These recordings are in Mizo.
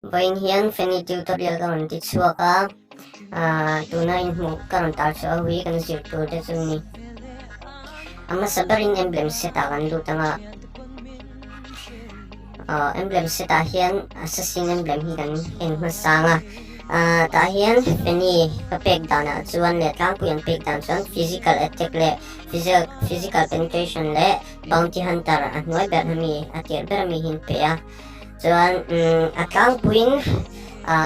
Vawiin hian Fanny tutorial ka rawn ti chhuak a, tuna inhmuh ka rawn tar chhuah ho hi kan zir tur te chu ni. A hmasa berin emblem set ah kan lut ang a, emblem set ah hian assassin emblem hi kan en hmasa ang a, tah hian Fanny ka pek danah chuan leh tlangpui an pek dan chuan physical attack leh physical penetration leh bounty hunter a hnuai ber ami a tirh ber ami hi an pe a. Chuan a tlangpuiin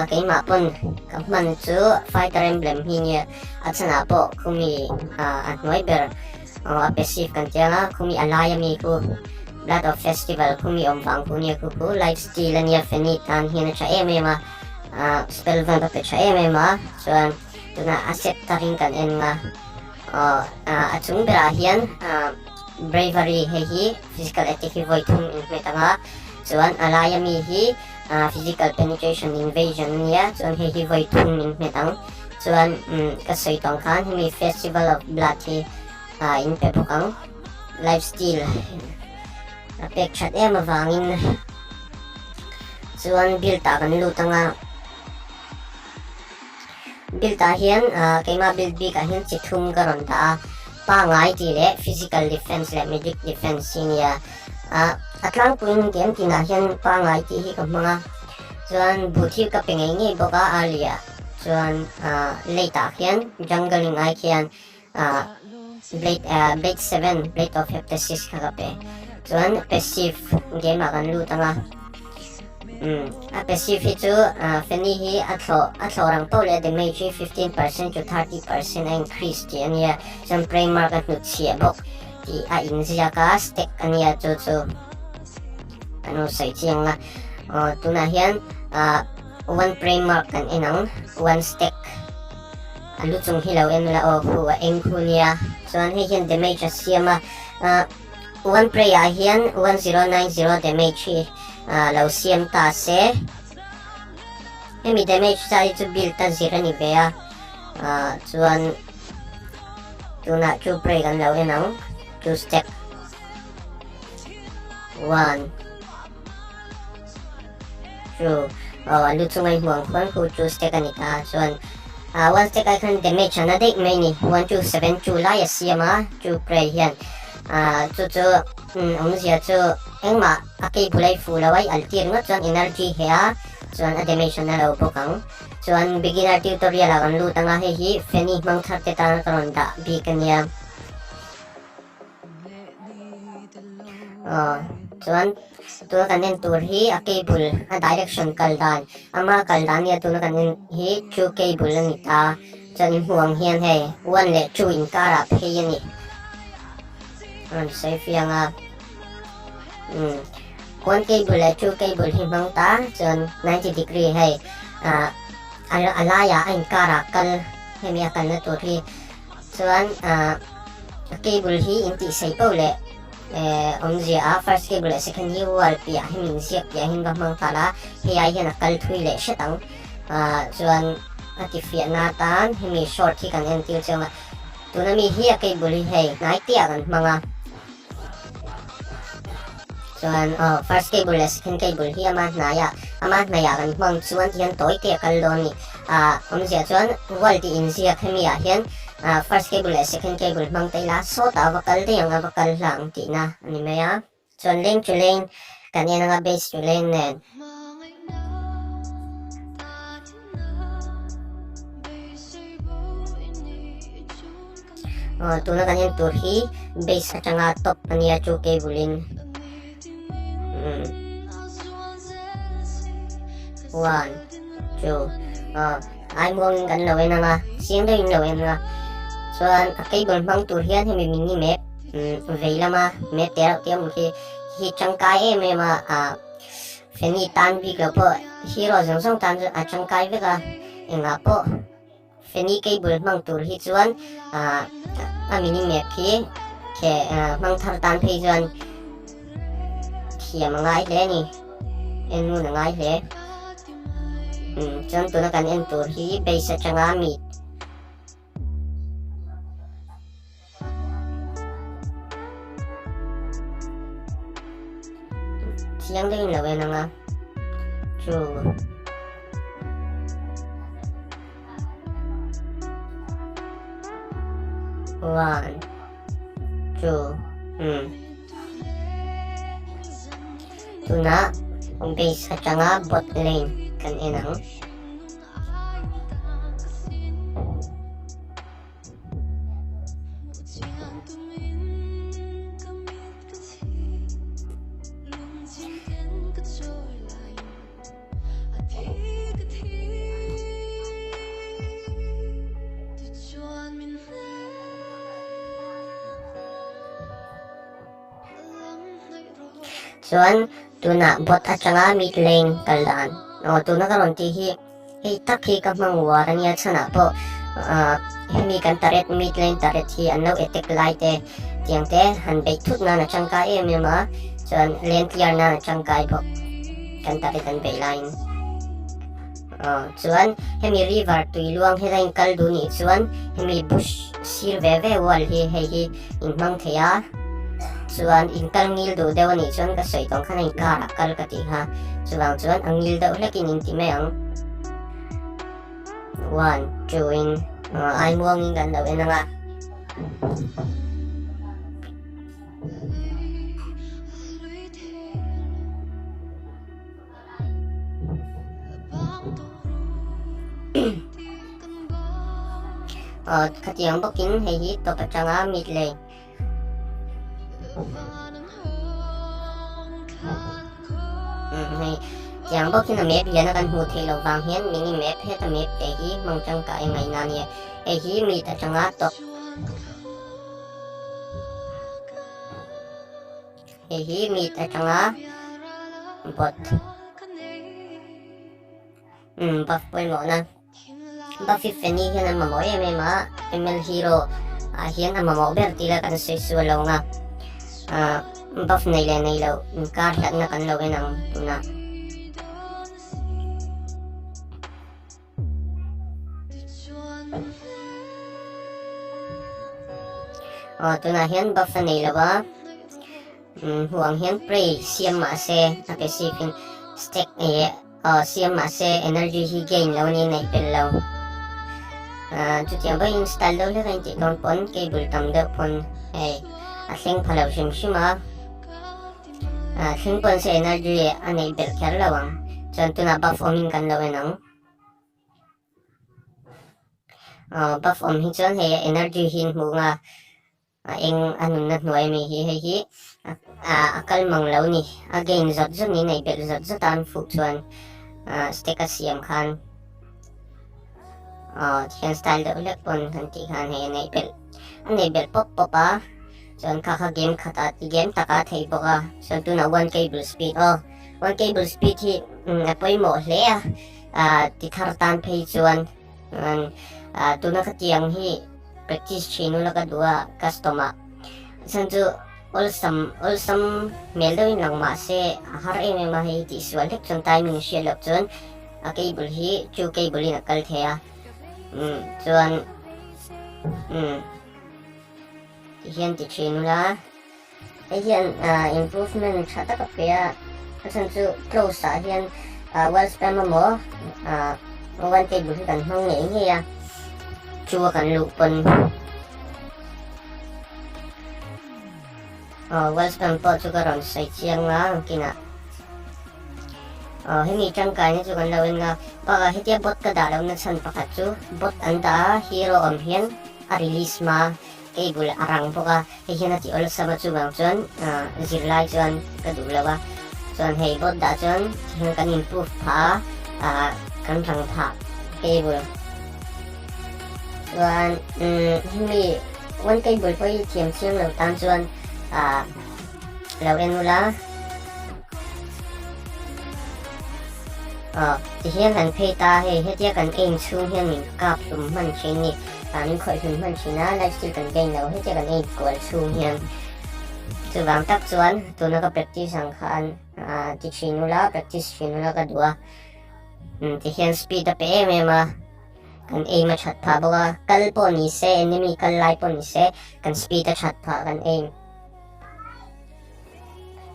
keimah pawn ka hman chu fighter emblem hi nia a chhanah pawh khumi a hnuai ber a passive kan tia nga khumi a lai ami khu blood of festival khumi awm vang khu nia khu khu life steal ania Fanny tan hian a tha em em a spell vamp a pe tha em em a chuan tunah a set takin kan en nga a chung berah hian bravery hei hi physical attack hi vawi thum inhmet ang a chuan a laia mi hi physical penetration invasion a nia chuan hei hi vawi thum inhmet ang chuan ka sawi tawng khan hemi festival of blood hi in pe bawk ang life steal a pek that em avangin chuan build ah kan lut ang a Build ah hian keimah build bik ah hian chi thum ka rawn dah a, pangai tih leh physical defense leh magic defense hi nia. A tlangpuiin game tinah hian pangai tih hi ka hmang a, chuan boot hi ka pe ngei ngei bawk a early ah chuan late ah khian jungling ai khian blade blade 7 blade of heptasis kha ka pe chuan passive game ah kan lut anga um a passive hi chu Fanny hi a thlawh a thlawh rang poh leh damage hi 15% to 30% a increase tih ania chuan prey mark a hnut chhiah bawk tih a inziak a stack ania chu chu kan lo sawi chiang a tunah hian one prey mark kan en ang one stack A lu chung hi lo en la aw khu a eng khu nia chuan hei hian damage a siam a ah one prey ah hian 1090 damage hi ah lo siam ta se hemi damage zat hi chu build a zir a ni ve a ah chuan tunah two prey kan lo en ang two step one Chu aw a lu chunga i hmuh ang khuan khu chu stack a ni ta chuan ah one stack ai khan damage a na daih mai ni 1272 lai a siam a chu prey hian ah chu chu awmzia chu engmah a kei bul a i fuh lo a i al tir ngawt chuan energy he a chuan a damage a na lo bawk ang chuan beginner tutorial ah kan lut anga hei hi Fanny hmang thar te tan ka rawn dah bik a nia. Aw chuan tuna kan en tur hi a cable a direction kal dan ama kal dan nia tuna kan en hi two cable a ni ta chuan in hmuh ang hian hei one leh two inkarah phei a ni rawn sawi fiang a um one cable leh two cable hi hmang ta chuan 90 degree hei ah a laiah a inkarah kal hemi a kalna tur hi Chuan a cable hi in tih sei poh leh awmzia a first cable leh second hi wall piah hi min ziak piah hin va hmang nghal a hei ai hian a kal thui leh hret ang chuan a ti fiah na tan hemi short hi kan entir chiang a tuna mi hi a cable hi hei hnai te ah kan hmang a chuan aw first cable leh second cable hi ama hnaiah ama hnaiah kan hmang chuan tihian tawi te a kal dawn a ni ah awmzia chuan wall tih inziak hemi ah hian ah first cable leh second cable hmang ta ila sawtah a va kal daih ang a va kal hla ang tihna a ni mai a chuan leng chu leng kan en anga base chu leng nen. Aw tuna kan en tur hi base atanga top ania chu cable in um one two aw ai muang in kan lo en anga chiang deuh in lo en anga chuan a cable hmang tur hian hemi mini map um vei lama map te reuh te awm khi hi tangkai em em a ah Fanny tan bik lo pawh hero zawng zawng tan chu a tangkai vek a engah pawh Fanny cable hmang tur hi chuan a mini map hi khe hmang thar tan phei chuan thiam a ngai hle a ni en ngun a ngai hle chuan tuna kan en tur hi base atanga mi Chiang deuhin lo en ang a. Two. One. Two. Hmm. Tuna base atanga bot lane kan en ang. Chuan tunah bot atanga mid lane kal dan aw tuna ka rawn tih hi hei tak hi ka hmang uar ania chhanah pawh ah hemi kan turret mid lane turret hi an lo attack lai te tiang te han beih thut nan a tangkai em em a chuan lane clear nan a tangkai bawk kan turret an beih laiin aw chuan hemi river tui luang heta in kal duh nih chuan hemi bush sir ve ve wall hi hei hi in hmang thei a chuan in kal ngil duh deuh anih chuan ka sawi tawng khan a in car ah kal ka tih kha chuvang chuan a ngil deuh hlek in in ti mai ang one two in ai muang in kan lo en ang a. Aw khatiang bawkin hei hi tawp atanga mid lane hei tiang bawkin a map lian a kan hmuh theih loh vang hian mini map heta map te hi hmang tangkai ngaihna a nia hei hi mid atanga tawp Hei hi meat atanga bot um buff pawimawhna buff hi Fanny hian a mamawh em em a ML hero ah hian a mamawh ber tih la kan sawi sual lo ang a ah buff nei leh nei loh inkar hlatna kan lo en ang tunah. Aw tunah hian buff a nei lo a umm hmuh ang hian prey siam mah se a passive in stack eh aw siam mah se energy hi gain lo a ni neih pel lo ah chutiang pawhin style deuh hlek a intih dawn pawn cable tam deuh pawn hei a thleng pha lo hrim hrim a ah thleng pawn se energy a neih belh kher lo ang chuan tunah buff awmin kan lo en ang. Aw buff awm hi chuan hei energy hi in hmuh nga a eng a nunna hnuai ami hi hei hi a kal mang lo ni a gain zawt zawt ni nei belh zawt zawt a an fuh chuan stack a siam khan aw tihian style deuh hlek pawn kan tih khan hei a neih belh a neih belh pawp pawp a chuan kha kha game khatah game takah a thei bawk a chuan tunah one cable speed aw one cable speed hi a pawimawh hle a. Ah ti thar tan phei chuan ah tuna ka tiang hi practice thin ula ka duh a custom ah chhan chu awlsam awlsam hmel deuhin lang mah se a har em em a hei tih sual hlek chuan timing hriat loh chuan a cable hi chu cable in a kal thei a umm chuan umm ti hian ti thin ula Hei hian improvement tha tak a pe a, a chhan chu close ah hian wall spam emaw one table hi kan hmang ngei ngei a, chu a kan luh pawn wall spam pawh chu ka rawn sawi chiang a kinah hemi tangkaina chu kan lo en a, bakah hetia bot ka dah lohna chhan pakhat chu bot an dah a hero awm hian a release hma. Cable a rang bawk a, hei hian a ti awlsam a chuvang chuan zirlai chuan ka duh lo a, chuan hei bot dah chuan tihian kan improve phah a, kan rang phah cable chuan hemi one cable pawh hi thiam chiang lo tan chuan lo en ula aw tihian kan phei ta hei hetia kan aim chhung hian min kap hlum hman thin ni ah min khawih hlum hman thin a life steal kan gain lo hetia kan aim kual chhung hian chuvang tak chuan tuna ka practice ang khan ah ti thin ula practice thin ula ka duh a tihian speed a pe em em a kan aim a that phah bawk a kal pawh ni se enemy kal lai pawh ni se kan speed a that phah kan aim.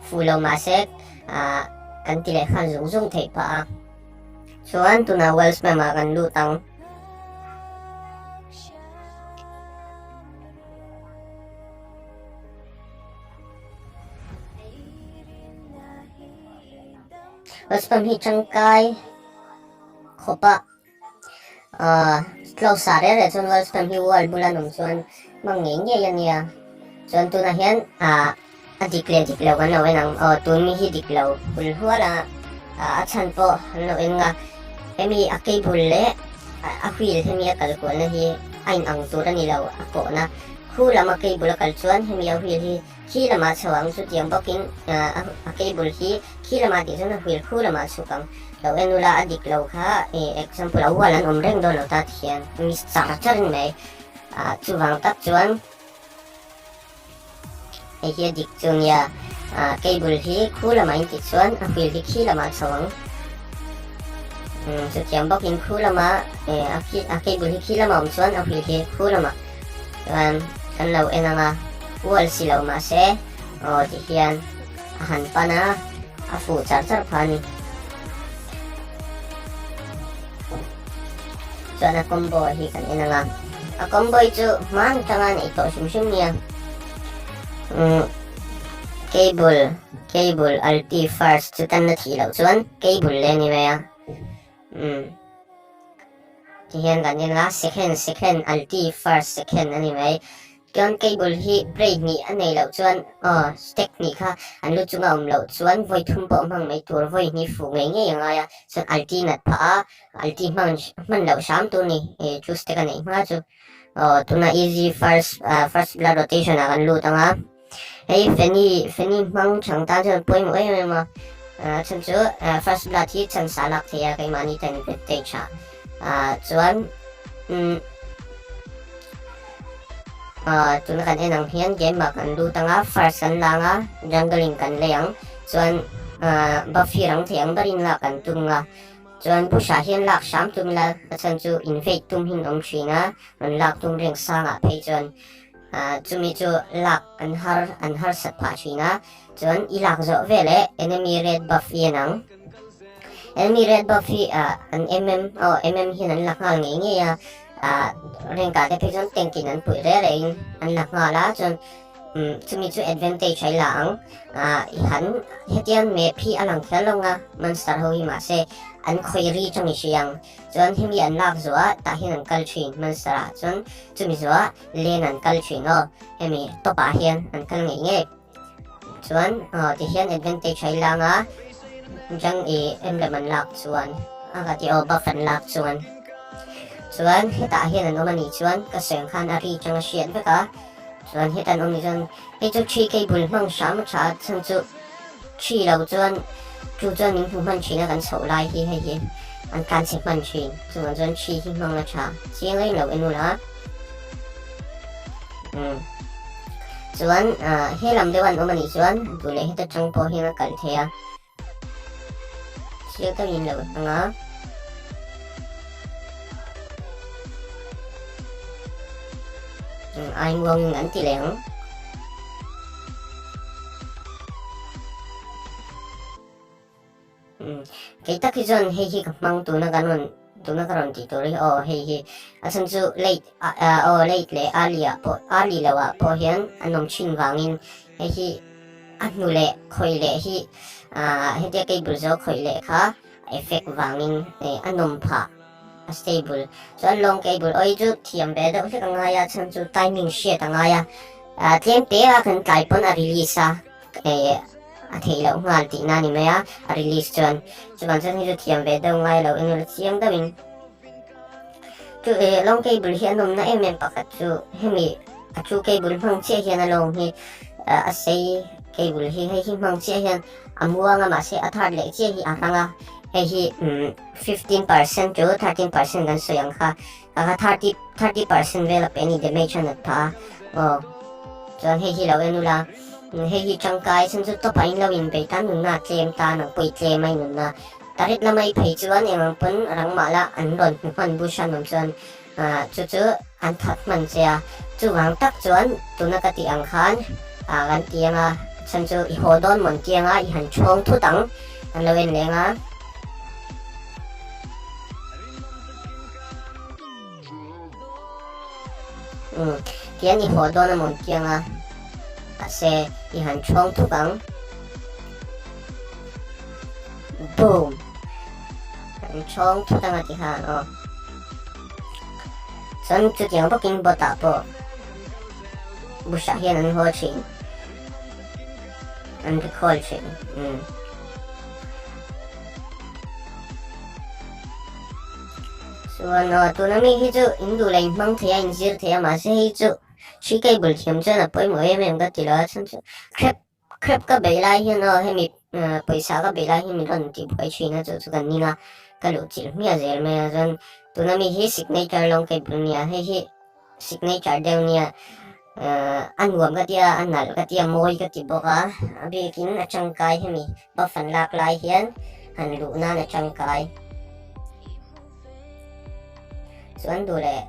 Fuh lo mahse ah kan ti leh nghal zung zung theih phah a. Chuan tunah Welsh map ah kan lut ang. Welsh map hi tangkai khawp a close ah reh reh chuan Welsh map hi wall bula an awm chuan hmang ngei ngei a nia. Chuan tunah hian ah A dik leh dik lo kan lo en ang aw, tun mi hi dik lo hul hual a, a chhan pawh an lo en nga, hemi a cable leh a wheel hemi a kal kualna hi a in ang tur a ni lo, a kawhna khu lam a cable a kal chuan hemi a wheel hi khi lamah chho ang, chutiang bawkin a cable hi khi lamah tih chuan a wheel khu lamah chhuk ang, lo en ula a dik lo kha example a wall an awm reng dawn lo ta ti hian miss char char in mai, chuvang tak chuan. Hei hi a dik chu nia, cable hi khu lamah in tih chuan a wheel hi khi lamah a chho ang. Chutiang bawkin khu lama a cable hi khi lama awm chuan a wheel hi khu lamah chuan kan lo en ang a, wall si lo mahse aw ti hian a han pan a, a fuh char char phah a ni. Chuan a combo hi kan en ang a, a combo hi chu hman atanga neih tawh hrim hrim nia. Umm cable cable ulti first chu tan na thih loh chuan cable le ni mai a. Umm tihian kan en a second second ulti first second a ni mai. Chuan cable hi play hnih a nei loh chuan aw stack hnih kha an lu chunga awm loh chuan vawi thum pawh hmang mai tur vawi hnih fuh ngei ngei a ngai a, chuan alti nat phah a, alti hmang hman loh hram tur ni e chu stack a neih hma chu aw tuna easy first first blood rotation ah kan lut ang a, hei Fanny Fanny hmang chang tan chuan pawimawh em em a, a chhan chu first blood hi chance a lak thei a keimahni ten advantage ah chuan umm. Ahh tuna kan en ang hian game ah kan lut anga first kan la anga jungle in kan lei ang chuan ahh buff hi rang thei ang berin lak kan tum nga chuan bush ah hian lak hram tum ila a chhan chu invade tum hin awm thin a rawn lak tum reng sang ah phei chuan ahh chumi chu lak an har an harsat phah thin a chuan i lak zawh veleh enemy red buff i en ang enemy red buff hi ahh an mm aw mm hian an la nghal ngei ngei a. Ah rengka te phei chuan tank in an puih reh reh in an la nghal a chuan umm chumi chu advantage a i la ang ah i han hetiang map hi a lang kher lo nga monster ho hi mahse an khawih ri tang i hria ang chuan hemi an lak zuah tah hian an kal thin monster ah chuan chumi zuah lane an kal thin aw hemi top ah hian an kal ngei ngei chuan aw tihian advantage a i la anga jang i emblem an lak chuan a ka ti aw buff an lak chuan chuan hetah hian an awm anih chuan ka sawi ang khan a ri tang a hriat vek a chuan heta an awm nih chuan hei chu thi cable hmang hram a tha a chhan chu thi lo chuan chu chuan min hmu hman thin a kan chhoh lai hi hei hi an tlan chhe hman thin chuvang chuan thi hi hmang a tha chiang reng lo en ula. Umm chuan ah he lam deuh an awm anih chuan duh leh heta tang pawh hian a kalh thei a chiang takin lo hmang a ai muangin an ti leh ang Kei tak hi chuan hei hi ka hmang tuna kan rawn tuna ka rawn tih tur hi aw hei hi a chhan chu late aw late leh early ah pawh early lo ah pawh hian an awm thin vangin hei hi a hnu leh khawih leh hi ah hetia cable zo khawih leh kha a effect vangin a nawm phah a stable chuan long cable aw hi chu thiam ve deuh hlek a ngai a chhan chu timing hriat a ngai a tlem te a kan tlai pawn a release a. Eh a theih loh nghal tih na ni mai a, a release chuan chuvan chuan hei chu thiam ve deuh ngai lo eng emaw chiang deuh in chu eh long cable hi a nawmna em em pakhat chu hemi a chu cable hmang chiah hian a lawng hi a sei cable hi hei hi hmang chiah hian a muang a mahse a third leh chiah hi a rang a hei hi umm 15% to 13% kan sawi ang kha a 30 30% vel a pe ni damage a nat phah a aw chuan hei hi lo en ula hei hi tangkai chhan chu top ah in lo in bei tan nunna a tlem ta nang pawh i tlem a i nunna tarit lama i phei chuan eng ang pawn rang mah la an rawn hmu hman bush an awm chuan chu chu an that hman che a chuvang tak chuan tuna ka tih ang khan kan ti anga chhan chu i haw dawn mawn ti anga i han chhawng thut ang kan lo en leng a. Umm tian i haw dawn amaw tiang a mahse i han chhawng thuk ang. Boom! An chhawng thut anga ti khan aw. Chuan chutiang bawkin bot ah pawh bush ah hian an haw thin. An recall thin. Umm. Chuan aw tuna mi hi chu in duh leh in hmang thei a in zir thei a mahse hei chu hri cable thiam chuan a pawimawh em em ka ti lo a chhan chu crap crap ka beih lai hian aw hemi pawisa ka beih lai hian min rawn tih buai thin a chu chu ka ning a ka luh chilh hmiah zel mai a chuan tuna mi hi signature long cable a nia hei hi signature deuh nia a nuam ka tia a nalh ka tia mawi ka ti bawk a a bikin a tangkai hemi buff an lak lai hian han luh nan a tangkai chuan duh leh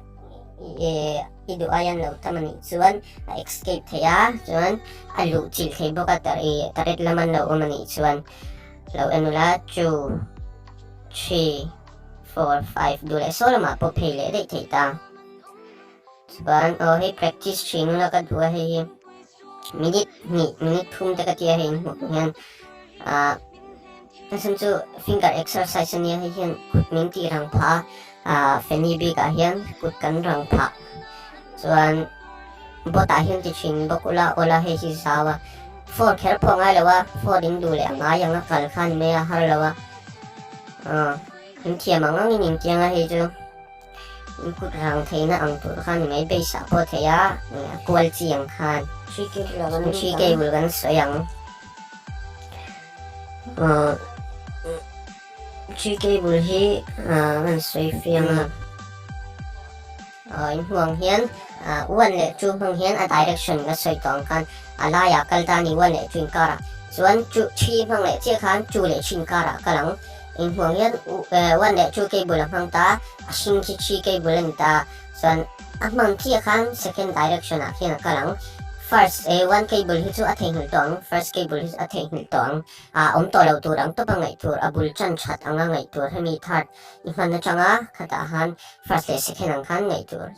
i duh aia no tam anih chuan a escape thei a chuan a luh chilh thei bawk a turret lam an lo awm anih chuan lo en ula 2 3 4 5 duh leh saw lamah pawh phei leh daih thei ta chuan aw hei practice thin ula ka duh a hei hi minute hnih minute thum te ka tia hei in hmuh hian ah a chhan chu finger exercise ania hei hian kut min tih rang phah a ah feni bik ah hian kut kan rang phah chuan bot ah hian ti thin bawk ula awla hei hi zau a phone kher pawh ngai lo a phone in duh leh a ngai ang a kal kha ni mai a har lo a ah in thiam ang ang in intiang a hei chu. In kut rang theihna ang tur kha ni mai base ah pawh theih a a kual chi ang khan Three cable kan sawi ang Three cable hi kan sawi fiang a in hmuh ang hian one leh two hmang hian a direction ka sawi tawh ang khan a laiah kal ta a ni one leh two inkarah chuan two three hmang leh chiah khan two leh three inkarah kal ang. Inhmuh hian one leh two cable a hmang ta, a hring khi three cable a ni ta, chuan a hmang chiah khan second direction ah khian a kal ang. First eh one cable hi chu a theihnghilh tawh ang, first cable hi chu a theihnghilh tawh ang, ah awm tawh lo tur ang tawp a ngaih tur, a bul tan that anga ngaih tur hemi third i hman atanga khatah han first leh second ang khan ngaih tur.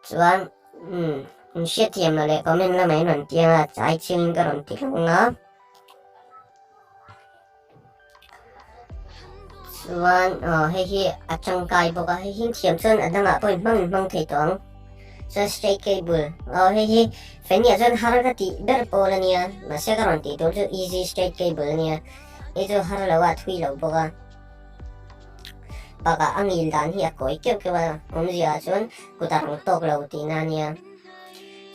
Chuan umm in hriatthiam loh leh comment lamah in rawn tiang a, chai chhiangin ka rawn ti hlawng a. Chuan aw hei hi a tangkai bawk a hei hi thiam chuan a dangah pawh in hmang in hmang thei tawh ang chuan straight cable aw hei hi fenia chuan har ka tih ber pawl a nia mahse ka rawn tih tur chu easy straight cable a nia hei chu har lo a thui lo bawk a bakah a ngil dan hi a kawi keuh keuh a awmzia ah chuan kut a rang tawk lo tihna a nia.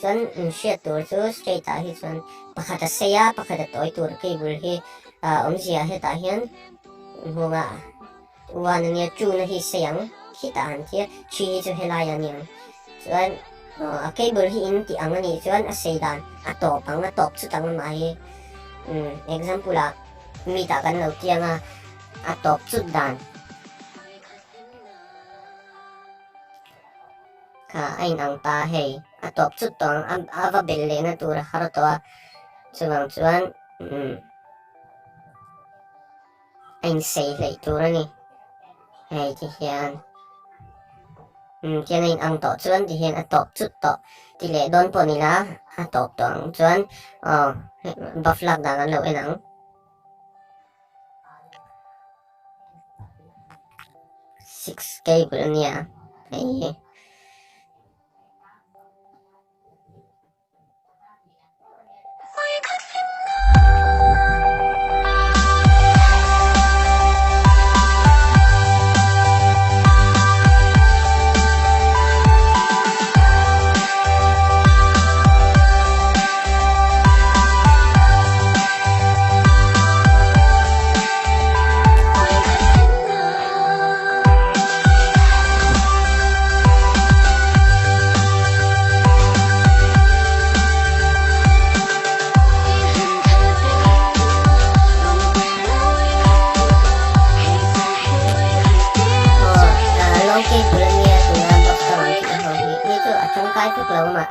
Chuan in hriat tur chu straight ah hi chuan pakhat a sei a pakhat a tawi tur cable hi awmzia hetah hian hmunga one ania two na hi sei ang khitah han thia three hi chu helai a niang chuan a cable hi in tih ang anih chuan a sei dan a tawp ang a tawp chut ang amah hi example ah meet ah kan lo tiang a a tawp chut dan. Kha a inang ta hei, a tawp chut tawh ang, a va belh lehna tur a har tawh a, chuvang chuan umm a insei hleih tur a ni. Hei ti hian umm tian a inang tawh chuan ti hian a tawp chut tawh ti leh dawn pawh ni la a tawp tawh ang chuan aw buff lak dan an lo en ang. 6 cable a nia hei hi.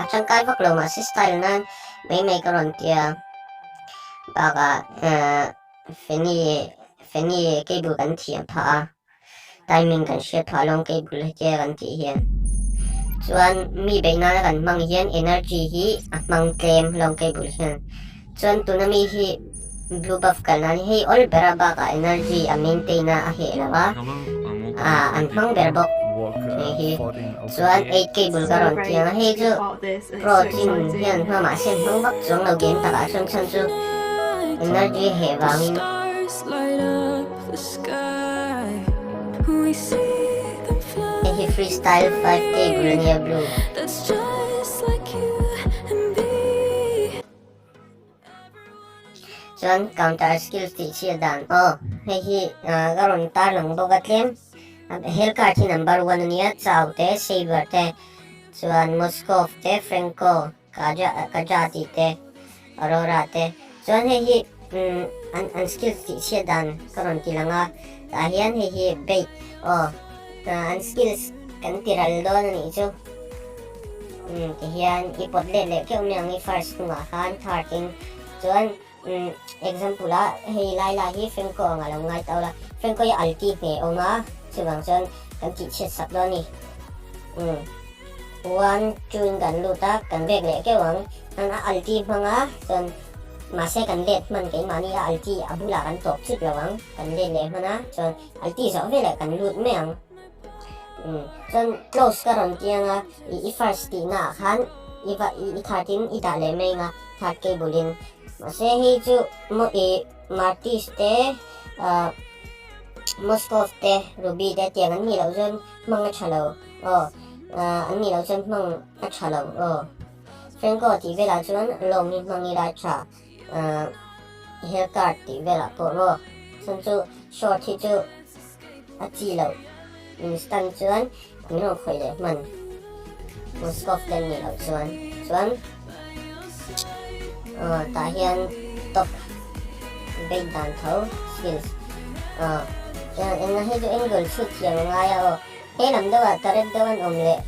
A tangkai vak lo mahse style nan mai mai ka rawn tia bakah Feni Feni cable kan thiam phah a timing kan hriat phah alawm cable hetia kan tih hian. Chuan mi beih nana kan hmang hian energy hi a hmang tlem long cable hian. Chuan tuna mi hi blue buff kal nan hei awl bera bakah energy a maintain a a heh lo a, ah an hmang ber bawk hei hi. Chuan 8 cable ka rawn ti ang a, hei chu pro chin hian hma mahse an hmang vak chuang lo game takah chuan chhan chu energy heh vangin. Hei hi freestyle 5 cable a nia blue. Chuan counter skills tih chhiat dan aw hei hi ka rawn tar lang bawk a tlem Hellcard hi number one a nia Chau te Saber te chuan Moskov te Franco Kaja Kaja tih te Aurora te chuan hei hi an an skills tih chhiat dan ka rawn ti lang a tah hian hei hi bait aw an skills kan ti ral dawn a nih chu. Umm ti hian i pawt let leh keuh mai ang i first hnungah khan third in chuan umm example ah hei lai lai hi Franco ang a lo ngai tau la Franco hi alti hne awm a chuvang chuan kan tih chhiat sak dawn a ni umm one two in kan lut a kan back leh keuh ang an a alti hmang a chuan mahse kan let hman keimahni a alti a bulah kan tawp chut lo ang kan let leh hman a chuan alti zawh veleh kan lut mai ang. Umm chuan close ka rawn ti anga i i first tih na ah khan i va i third in i dah leh mai anga third cable in mahse hei chu maw i Martis te ah Moskov te Ruby te tiang an nih loh chuan hmang a tha lo aw ah an nih loh chuan hmang a tha lo aw Franco tih velah chuan lawng hi hmang ila a tha ah Hellcard tih velah pawh maw chuan chu short hi chu. A chi loh instant chuan an rawn khawih leh hman Moskov te an nih loh chuan chuan aw tah hian top bait dan tho skills aw chuan engah hei chu angle chhut thiam a ngai a aw he lam deuh ah turret deuh an awm leh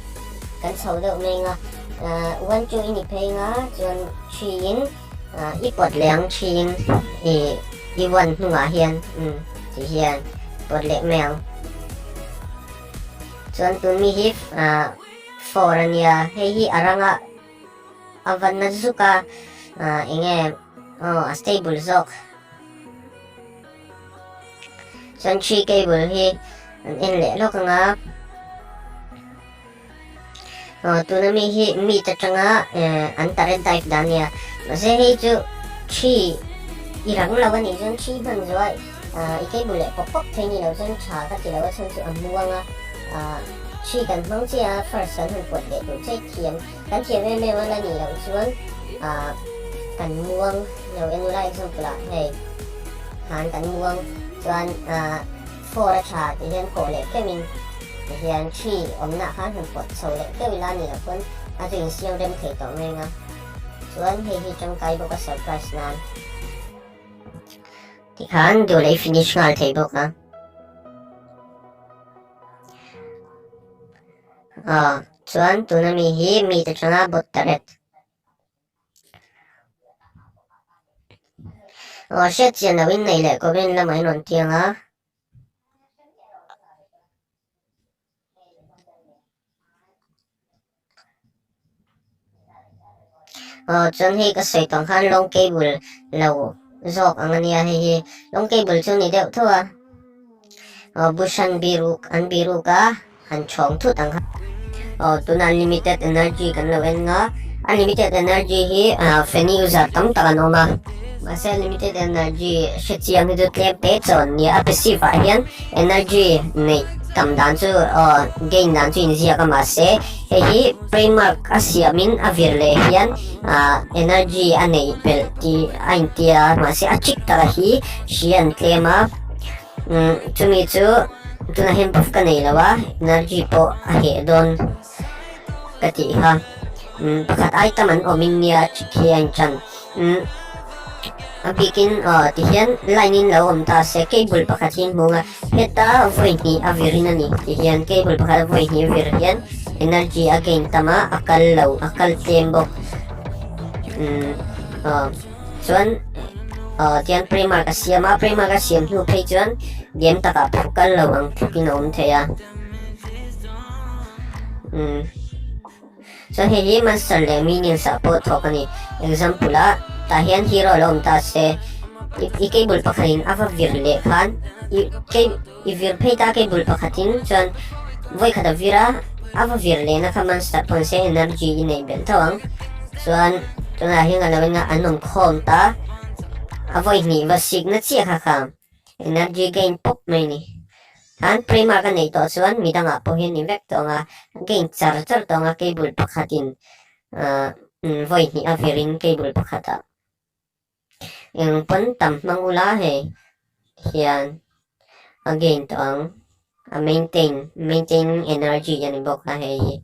kan chho deuh mai anga one two i ni phei anga chuan three in I pawt leh ang thin i i one hnungah hian umm ti hian pawt leh mai ang. Chuan tun mi hi 4 a nia hei hi a ranga a va na zuk a enge aw a stable zawk. Chuan 3 cable hi an en leh lawk anga. Aw tuna mi hi meat atanga an turret dive dan nia mahse hei chu thi i rang lo anih chuan thi hman zuai i cable leh pawp pawp thei ni lo chuan tha ka ti lo a chhan chu a muang a thi kan hmang chiah a first kan han pawt leh tur che thiam kan thiam em em a la nih loh chuan kan muang lo en ula example ah hei khan kan muang chuan Four a tha ti hian kawh leh keuhin ti hian thi awmna khan han pawt chho leh keuh ila a nih loh pawn a chu insiam rem thei tawh reng a, chuan hei hi tangkai bawk a surprise nan tikhan duh leh i finish nghal thei bawk a. Aw chuan tuna mi hi mite tanga bot turret. Aw hriat chian loh in nei leh comment lamah in rawn tiang a. Aw chuan hei ka sawi tawng khan long cable lo zawk ang ania hei hi long cable chu ni deuh tho a. Aw bushan biruk an biruk a. Han chhawng thut ang kha. Aw tuna unlimited energy kan lo en nga. Unlimited energy hi Fanny user tam tak an awm a. Mahse unlimited energy hre chiang hi chu tlem te chawn nia. A passive ah hian energy neih tam dan chu aw gain dan chu inziak a mahse hei hi primark a siamin a vir leh hian energy a neih belh tih a intia mahse a chik taka hi hri an tlem a. Chumi chu tunah hian buff ka nei lo a, energy pawh a heh dawn ka tih kha. Pakhat ai tam an awm in nia khi a inchan. A bikin aw tihian line in lo awm ta se cable pakhat hi an hmu ang a, heta vawi hnih a vir in a ni tihian cable pakhat a vawi hnih a vir hian energy a gain tam a, a kal lo a kal tlem bawk. Aw. Chuan aw tian primer ka siam a, primer ka siam hnu phei chuan game takah pawh kal lo ang tlukin a awm thei a. Umm. Chuan hei hi monster leh minions ah pawh thawk a ni. Example ah tah hian hero lo awm ta se i cable pakhat in a va vir leh khan i i vir phei ta cable pakhat in chuan vawi khat a vir a a va vir leh na kha monster pawn se energy i neih belh tho ang. Chuan tunah hian a lo in a an awm khawm ta a vawi hnih va sik na chiah kha kha energy gain pawp mai a ni. An Prima ka neih tawh chuan midangah pawh hian ni vek tawh ang a, gain char char tawh ang a cable pakhatin vawi hnih a virin cable pakhatah eng pawn tam hmang ula hei hian a gain tawh ang, a maintain, maintaining energy a ni bawk a hei hi.